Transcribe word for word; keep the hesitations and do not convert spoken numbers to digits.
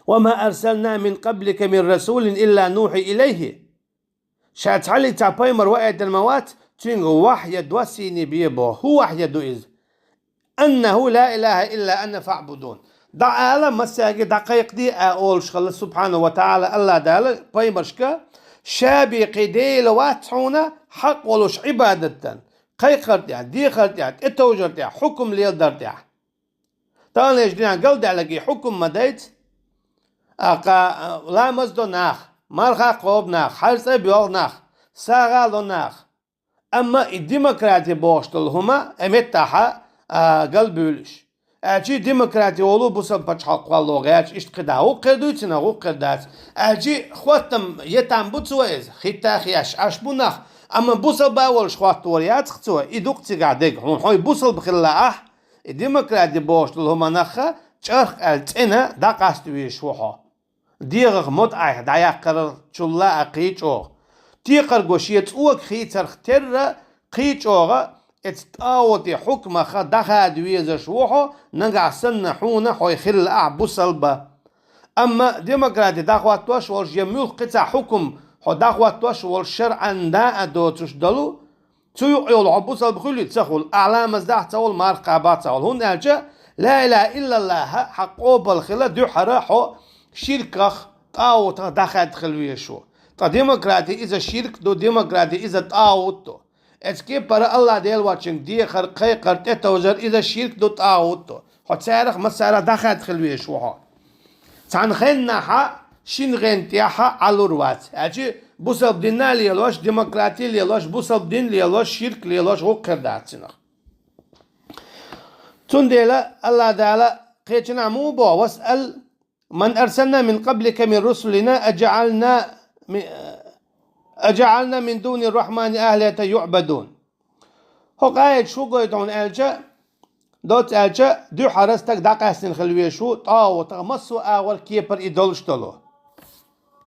وما أرسلنا من قبلك من رسول إلا نوحي إليه. Ша цхьаллиг цхьа пайхамар ваийтина ма вац, цуьнга вахья доссийна бе боху. ХӀун вахья ду иза? أنه لا إله إلا أنا فاعبدون. ДӀаала массаьрга, дӀакхайкхаде а олуш хилла, субхьанаху ва таӀала, Аллах Дала пайхамаршка, ша бен кхин Дела вац хьуна хьакъ волуш Ӏибадат дан, кхайкхар тӀехь, дехар тӀехь, тӀетовжар тӀехь, хьукум леладар тӀехь. Таханлерчу дийнахь галдаьлларг и хьукум ма дайца, аккха, ламаз до нах, марха кхобу нах, хьаьрцӀа а боьлху нах, сагӀа а ло нах. Амма и демократи бохуш долу хӀума, э, меттахьа, а, галбуьйлуш. Аьлчи демократи волу бусалба пачхьалкх кхолло гӀерташ, иштта кхидӀа. ГӀуккхур дуй цунах, гӀуккхур дац. Аьлчи хӀоттам, етам бу цо иза, хӀитта а хеш, аш бу нах. Амма бусалба а волуш хӀоттор яцахь цо, и ду-кх цигахь дерг, хьуна хьо бусалба хилла ахь, и демократи бохуш долу хӀуманах чӀарх аьлла цӀена дӀакъаста везаш ву хьо. ДегӀах мотт айхьа дӀаяккхаралчулла а кхин чӀогӀа. Текхарго шен цӀога хийцарх терра кхин чӀогӀа, эцу тӀагӀути хьукмах дӀахада везаш ву хьо, нагахь санна хьуна хьо хилла ахь бусалба. Амма демократи дӀахӀоттош волуш я муьлхха кхин цхьа хьукум хьо дӀахӀоттош волуш шарӀан дӀа а доцуш долу, цу юкъа йолу хьо бусалба хуьлий ца хуьлу, ахь ламаз дахь ца хуьлу, марха кхаба ца хуьлу, хӀунда аьлча ла илаха иллаллахӀ хьан къобал хила дуьххьара хьо ширках, тӀагӀутах дӀахаьдда хила везаш ву. Ткъа демократи иза ширк ду, демократи иза тӀагӀут ду. Эцу кепара Аллах Дела воцчуьнга дехар, кхайкхар, тӀетовжар иза ширк ду, тӀагӀут ду. Хьо царах массарах дӀахаьдда хила везаш ву хьо. Цхьана хеннахьа шина гӀен тӀехьа Ӏалур вац. Аьлчи бусалба динна а лелош, демократи а лелош, бусалба дин а лелош, ширк а лелош гӀуккхур дац цунах. Цундела Аллах Дала кхечанхьа муха боху: «واسأل من أرسلنا من قبلك من رسلنا أجعلنا من، أجعلنا من دون الرحمن آلهة يعبدون». ХӀокху аяташ хӀун гойту хьуна аьлча, доцца аьлча, дуьххьара стаг дӀакъаьстина хила везаш ву тӀагӀутах, массо а агӀор кепара и долуш долу.